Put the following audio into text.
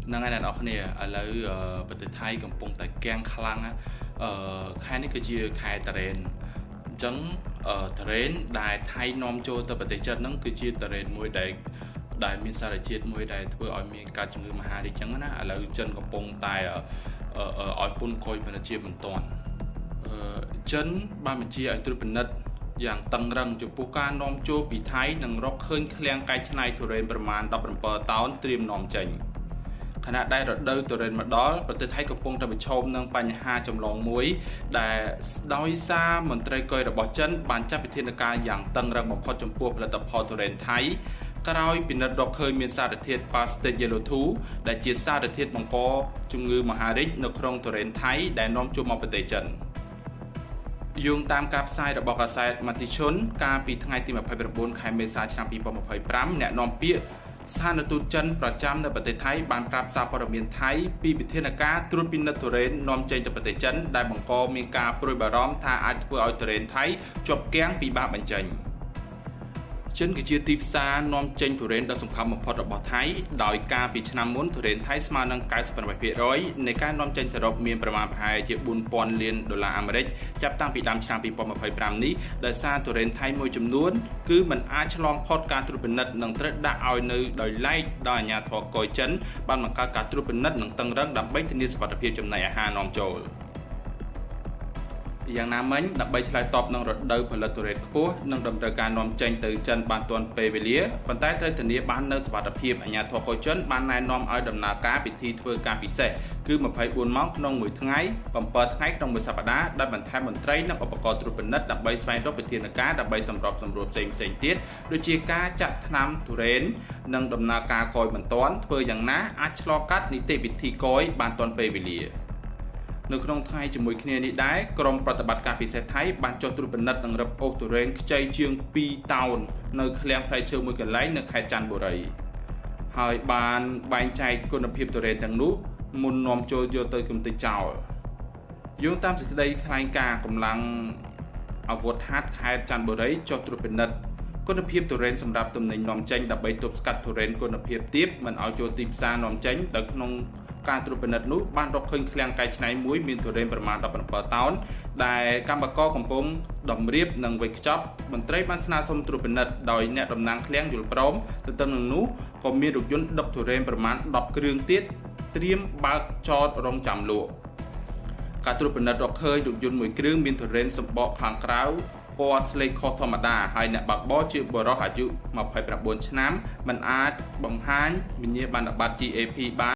ហ្នឹងហើយអ្នកនរគ្នាឥឡូវប្រទេសថៃកំពុងតែគាំងខ្លាំងណាខែនេះគឺជាខែទុរេនអញ្ចឹងទុរេនដែលថៃនាំចូលទៅប្រទេសចិនហ្នឹងគឺជាទុរេនមួយដែលមានសារជាតិមួយដែលធ្វើឲ្យមានការជំងឺមហារីកអញ្ចឹងណាឥឡូវចិនកំពុងតែឲ្យពន្ធគយពាណិជ្ជាបន្ទាន់ចិនបានបញ្ជាឲ្យត្រួតពិនិត្យយ៉ាងតឹងរឹងចំពោះការនាំចូលពីថៃនិងរកឃើញឃ្លាំងកែច្នៃទុរេនប្រមាណ17តោនត្រៀមនាំចេញខណៈដែលរដូវទុរេនមកដល់ប្រទេសថៃកំពុងតែប្រឈមនឹងបញ្ហាចម្លងមួយដែលដោយសារមន្ត្រីកុយរបស់ចិនបានចាត់វិធានការយ៉ាងតឹងរឹងបំផុតចំពោះផលិតផលទុរេនថៃក្រោយពិនិត្យរកឃើញមានសារធាតុ Plastic Yellow 2ដែលជាសារធាតុបង្កជំងឺមហារីកនៅក្នុងទុរេនថៃដែលនាំចូលមកប្រទេសចិនយោងតាមការផ្សាយរបស់កាសែតម៉ាទីឈុនកាលពីថ្ងៃទី29ខែមេសាឆ្នាំ2025អ្នកនាំពាក្យស្ថានទូតចិនប្រចាំនៅប្រទេសថៃបានប្រាប់សារព័ត៌មានថៃពីវិធានការត្រួតពិនិត្យទុរេននាំចេញទៅប្រទេសចិនដែលបង្កមានការព្រួយបារម្ភថាអាចធ្វើឲ្យទុរេនថៃជាប់គាំងពិបាកបញ្ចេញចិនគឺជាទីផ្សារនាំចេញទុរេនដ៏សំខាន់បំផុតរបស់ថៃដោយការពីឆ្នាំមុនទុរេនថៃស្មើនឹង98%នៃការនាំចេញសរុបមានប្រមាណប្រហែលជា4000លានដុល្លារអាមេរិកចាប់តាំងពីដើមឆ្នាំ2025នេះដោយសារទុរេនថៃមួយចំនួនគឺមិនអាចឆ្លងផុតការត្រួតពិនិត្យនិងត្រូវដាក់ឲ្យនៅដោយឡែកដោយអាជ្ញាធរកុយចិនបានបង្កើតការត្រួតពិនិត្យនិងតឹងរឹងដើម្បីធានាសុវត្ថិភាពចំណីអាហារនាំចូលយ៉ាងណាមិញដើម្បីឆ្លើយតបនឹងរដូវផលិតទុរេនខ្ពស់និងតម្រូវការនាំចេញទៅចិនបានទាន់ពេលវេលាប៉ុន្តែត្រូវធានាបាននូវសុវត្ថិភាពអាជ្ញាធរកុយចិនបានណែនាំឲ្យដំណើរការពិធីធ្វើការពិសេសគឺ24ម៉ោងក្នុងមួយថ្ងៃ7ថ្ងៃក្នុងមួយសប្តាហ៍ដោយបន្ថែមមន្ត្រីនិងឧបករណ៍ត្រួតពិនិត្យដើម្បីស្វែងរកវិធានការដើម្បីសម្របសម្រួលផ្សេងៗទៀតដូចជាការចាក់ថ្នាំទុរេននិងដំណើរការកយបន្ទាន់ធ្វើយ៉ាងណាអាចឆ្លងកាត់នីតិវិធីកយបានទាន់ពេលវេលានៅក្នុងថ្ងៃជាមួយគ្នានេះដែរក្រុមប្រតិបត្តិការពិសេសថៃបានចុះត្រួតពិនិត្យនិងរឹបអូសទុរេនខ្ចីជាង2តោននៅឃ្លាំងផ្លែឈើមួយកន្លែងនៅខេត្តច័ន្ទបុរីហើយបានបែងចែកគុណភាពទុរេនទាំងនោះមុននាំចូលយកទៅកម្ទេចចោលយោងតាមសេចក្តីថ្លែងការណ៍កម្លាំងអាវុធហត្ថខេត្តច័ន្ទបុរីចុះត្រួតពិនិត្យគុណភាពទុរេនសម្រាប់ទំនិញនាំចេញដើម្បីទប់ស្កាត់ទុរេនគុណភាពទាបមិនឲ្យចូលទីផ្សារនាំចេញដោយក្នុងការត្រួតពិនិត្យនោះបានរកឃើញឃ្លាំងកែច្នៃមួយមានទុរេនប្រមាណ17តោនដែលកម្មករកំពុងតម្រៀបនិងវេចខ្ចប់មន្ត្រីបានស្នើសុំត្រួតពិនិត្យដោយអ្នកតំណាងឃ្លាំងយល់ព្រមទន្ទឹមនឹងនោះក៏មានរថយន្តដឹកទុរេនប្រមាណ10គ្រឿងទៀតត្រៀមបើកចតរងចាំលក់ការត្រួតពិនិត្យរកឃើញរថយន្តមួយគ្រឿងមានទុរេនសម្បកខាងក្រៅពណ៌ស្លេកខុសធម្មតាហើយអ្នកបើកបរជាបុរសអាយុ29ឆ្នាំមិនអាចបង្ហាញវិញ្ញាបនបត្រ GAP បាន